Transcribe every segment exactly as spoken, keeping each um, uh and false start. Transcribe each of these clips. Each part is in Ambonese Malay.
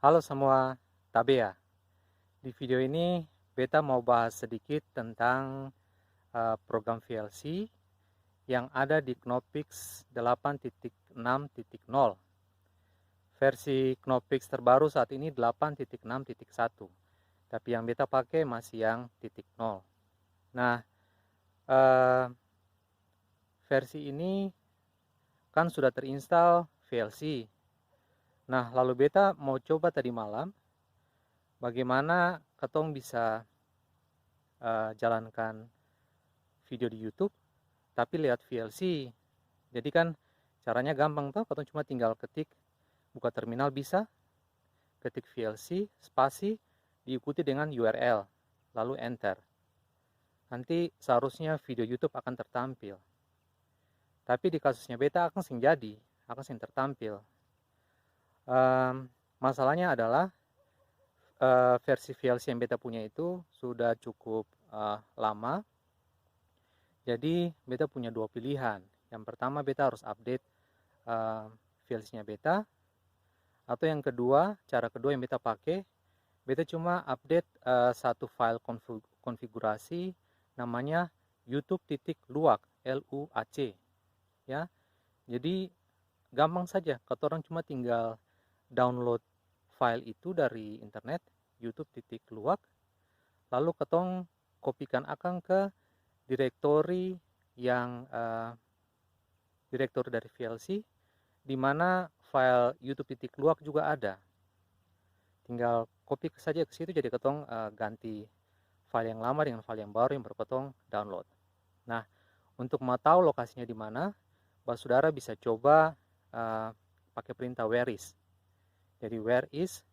Halo samua, tabea. Di video ini beta mau bahas sedikit tentang, eh, program V L C yang ada di Knoppix delapan titik enam titik nol. Versi Knoppix terbaru saat ini delapan titik enam titik satu, tapi yang beta pake masih yang titik nol. Nah, eh, versi ini kan sudah terinstall V L C. Nah, lalu beta mau coba tadi malam, bagaimana katong bisa, eh, jalankan video di YouTube, tapi lewat V L C. Jadi kan caranya gampang toh, katong cuma tinggal ketik, buka terminal bisa, ketik V L C, spasi, diikuti dengan U R L, lalu enter. Nanti seharusnya video YouTube akan tertampil. Tapi di kasusnya beta akang seng jadi, akang seng tertampil. Em, masalahnya adalah, eh, versi V L C yang beta punya itu sudah cukup, eh, lama. Jadi beta punya dua pilihan. Yang pertama beta harus update, eh, V L C-nya beta. Atau yang kedua, cara kedua yang beta pake, beta cuma update, eh, satu file konfig-, konfigurasi namanya YouTube titik luak, L U A C, ya. Jadi gampang saja, katorang cuma tinggal download file itu dari internet, YouTube titik luak, lalu katong kopikan akang ke direktori yang, eh, direktori dari V L C, di mana file YouTube titik luak juga ada. Tinggal kopi saja ke situ, jadi katong, eh, ganti file yang lama dengan file yang baru yang baru katong download. Nah, untuk mau tahu lokasinya di mana, basudara bisa coba, eh, pakai perintah where is. Jadi where is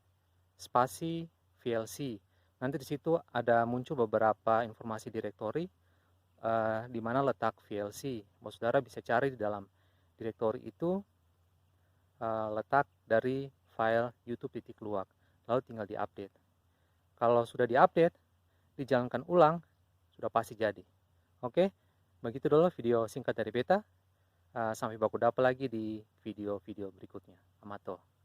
spasi V L C. Nanti di situ ada muncul beberapa informasi direktori, eh, di mana letak V L C. Basudara bisa cari di dalam direktori itu, eh, letak dari file YouTube titik luak, lalu tinggal di-update. Kalau sudah di-update, dijalankan ulang, sudah pasti jadi. Oke, begitu dolo video singkat dari beta. Eh, sampai baku dapa lagi di video-video berikutnya. Amato.